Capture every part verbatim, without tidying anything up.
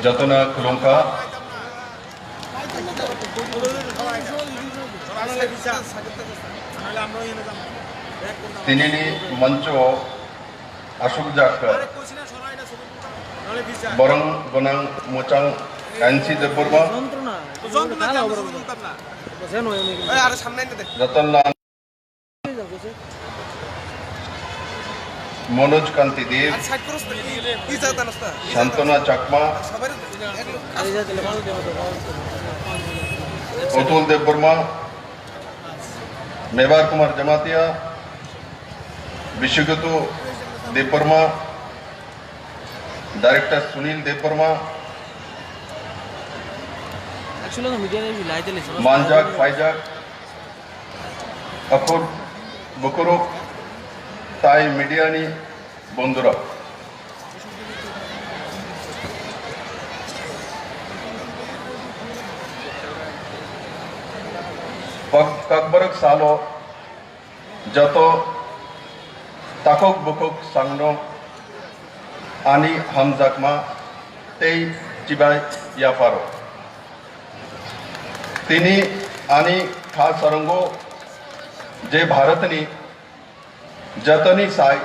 Jotono khulumkha. Tinini moncho asukjak borong gwnang muchang N C Debbarma, Jotono Ratan Lal, Manoj Kanti Deb, Santana Chakma, Atul Debbarma, Mebar Kumar Jamatia, Biswagatu Debbarma, Director Sunil Debbarma, Manjak, Faijak, Akhur, Bukuruk, tai media ni bondhura. Kok-, Kokborok salo joto takhuk bukhuk sangno ani hamjakma tei chibai yapharo. Tini ani kha sarango je Bharatni jotoni sai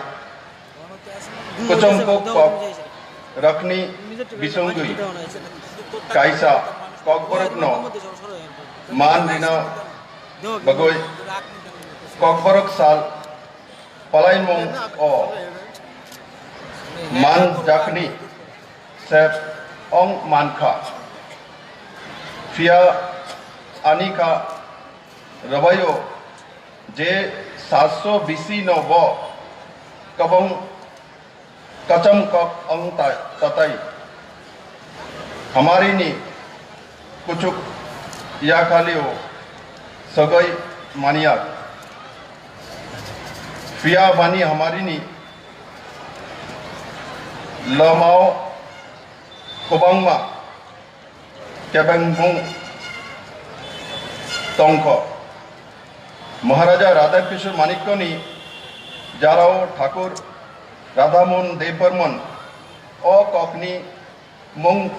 kuchum kok kok rakni bisingtwi kaisa Kokborokno man rina bagwi Kokborok sal palaimung o man jakni sep ong mankha. Phiya ani kha rwbaio je sasso bisi no bo kwbang kacham kok ong tai, tatai. Hamari ni kuchuk yakhalio sogai maniya. Phiya bani hamari ni lomao kwbangma kebengmung tongkho. Maharaja Radha Kishore Manikyani jarao Thakur Radhamohan Debbarman o kokni mung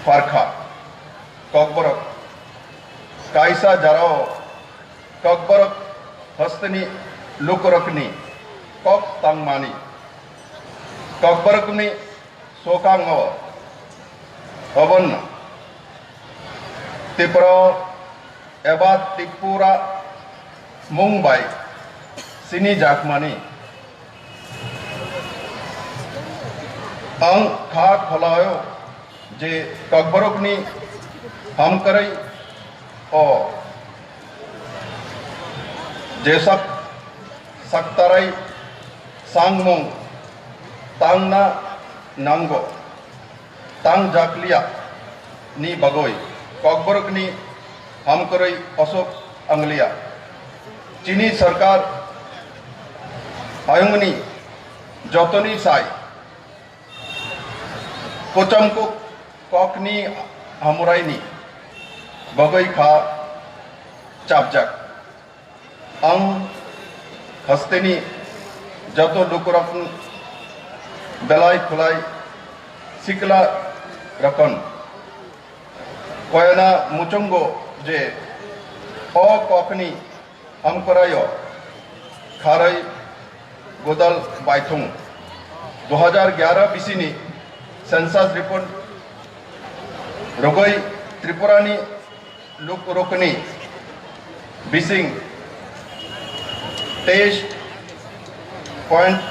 pharkha. Kokborok kaisa jarao Kokborok hasteni lukurokni kok tangmani. Kokborokni sokango obono Tripura eba Tripura mung bai sinijakmani. Ang kha kholao je Kokborokni hamkrai o jesak saktarai sangmung tangna nango. Tangjakliya ni bagwi Kokborokni hamkrai osok angliya. Chini sarkar hayungni jotoni sai Kochomkuk kokni hamuraini bagwi kha chapjak. Ang hasteni joto lukurok belai khulai sikla rokon koyana muchungo je o kokni hamkrai o kharwi godal baithung. Dui hajar gyara bisini census report rogwi Tripurani lukurokni bising teis point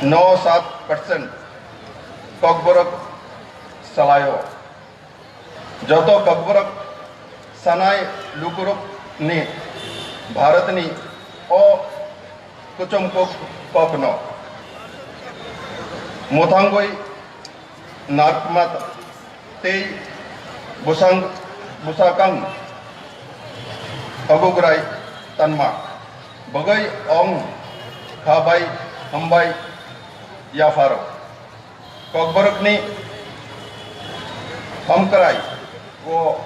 no sat percent Kokborok salaio. Joto Kokborok sanai lukurokni Bharatni o kuchum kok-, kokno mwthangwi narwkma tei bwsang-, bwsakang togograi tanma bagwi ong kha bai hambai yapharo. Kokborokni hamkrai o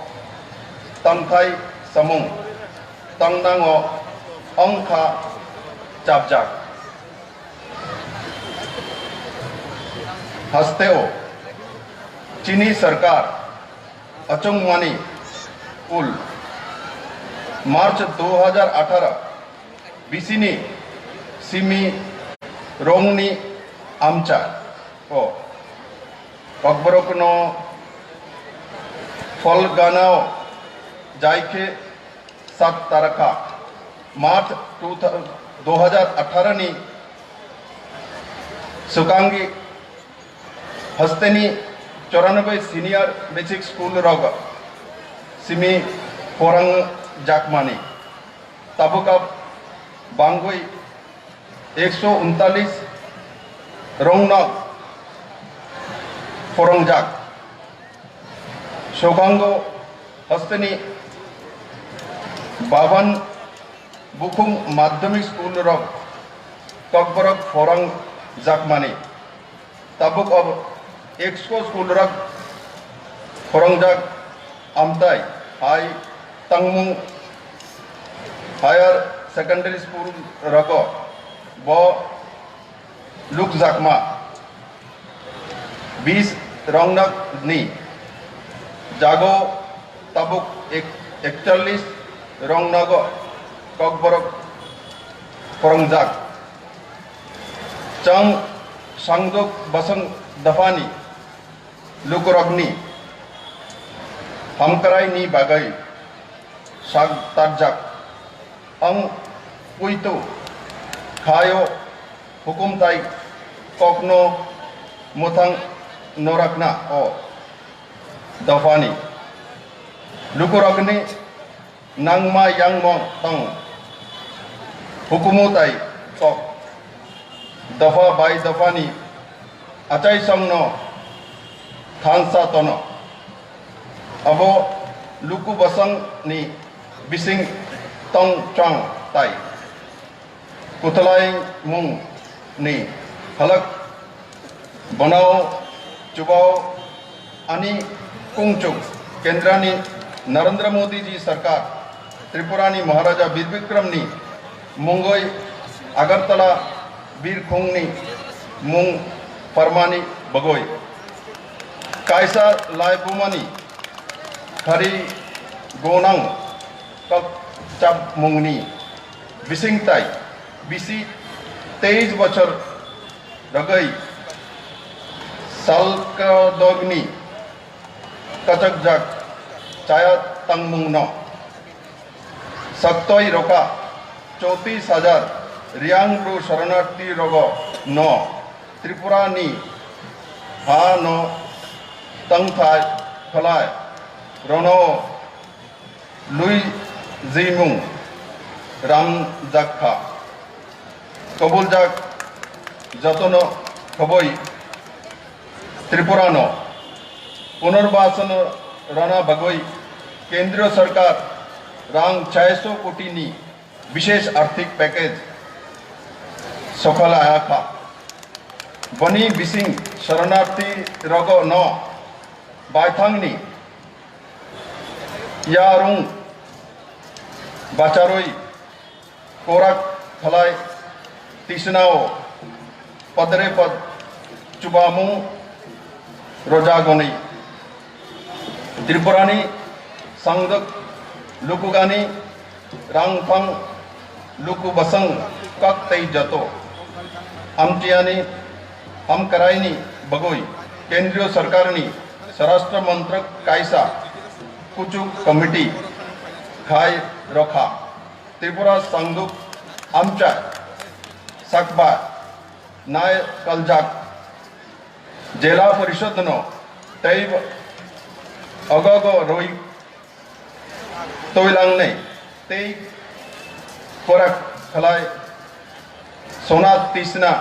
tangthai samung tangnango wngkha chapjak. Hasteo chini sarkar achukmani ul March dui hajar atharo bisini simi rongni amcha o kokborokno Phalganao jaikhe sat tarakha March two thou-, dui hajar atharo ni swkangi hasteni choranobai senior basic school rok simi porang jakmani tabuk bangwi ekso untalis rongno phorongjak. Sogango hasteni Baban Bukhung Madhyamik School rok kokborok phorang jakmani. Tabuk o ekso school rok phorongjak amtai hai tangmung higher secondary school rogo bo lukjakma bis rongnok ni jago tabuk ek-, ekchallis rongnogo kokborok phorongjak. Chwng sangduk bwswng dophani lukurokni hamkraini bagwi sak tarjak. Ang puitu khaio hukum tai kokno mwthang norakna o dophani lukurokni nangma yangmung tong hukumu tai kok dopha bai dophani achaisongno thansa tono. Abo luku bwswngni bising tong chwng tai kwthwlaimungni halak bono chubao ani kungchuk Kendrani Narendra Modi ji sarkar Tripurani Maharaja Bir Bikramni mungoi Agartala Birkhungni mung pharmani bagoi kaisa laibumani khari gonang kok chapmungni bising tai bisi teis bochor rwgwi salkadogni kachakjak chaya tangmungno saktoi rokha choutis hajar Riang Bru sharanarthi rogo no Tripura ni ha no tangthai khalai rono lui jimung ram jakha. Kobuljak jotono khoboi Tripura no punorbasano rana bagoi Kendriya Sarkar rang chaiso koti ni bishesh arthik package sokhalaya kha. Boni bising sharanarthi rogo no baithangni yarung bacharoi korak khalai tisnao padre pad chubamung rojagoni Tripurani sangdok lukugani rangphang luku basang kak tei joto amtiani hamkaraini bagoi Kendriya Sarkarni Swarashtra Mantrak kaisa kuchuk committee khai rokha. Tripura sangduk amcha sakba nai kaljak Jela Parishad no tei ogogo roi toilangnai tei korak khalai sona tisna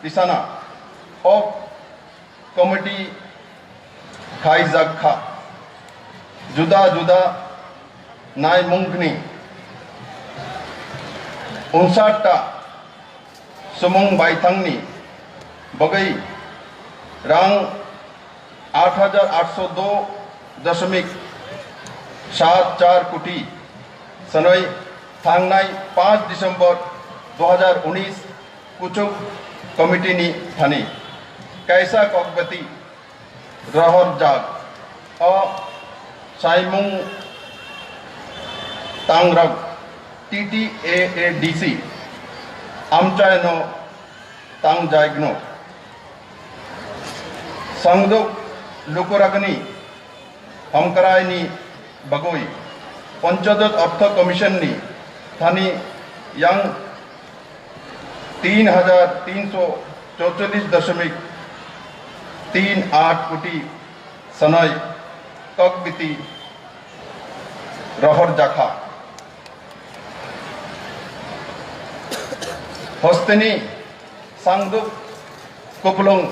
tisana o committee khaijak kha. Juda juda naimungni unsat ta sumung baithangni bagwi rang aat hajar aatso do dashmik saat char koti sanoi thangnai paanch December dui hajar unis Kuchuk Committee ni thani kaisa kokbati rohorjak. O saimung tangrok T T A A D C amchaino tangjaikno. Sangduk lukuragni hamkraini bagwi Panchayat Artha Commission ni thani yang tin hajar tinso chorchollis dashmik tin aat koti sanai kokbiti rohorjakha. Hosteni Sangduk Kuplung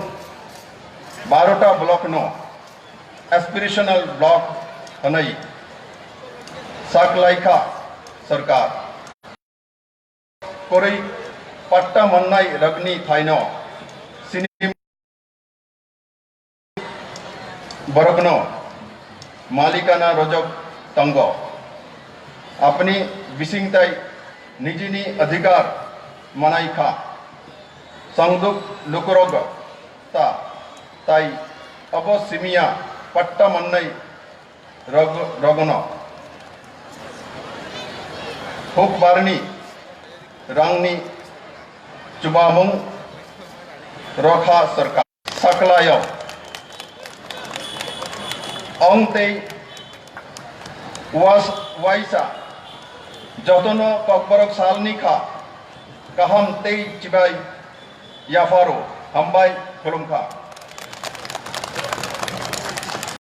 barota block no aspirational block hwnwi saklaikha sarkar. Kwrwi patta mannai rokni thaino sini borokno malikana rojak tongo. Apni bisingtai nijini adhikar manai kha. Sangduk lukurok ta tai abo simiya patta mannai rog-, rogno hukbarni rangni chubamung rokha sarkar. Saklayo ong tei was-, waisa jotono kokborok salni kha kaham tei chibai yapharo hambai khulumkha.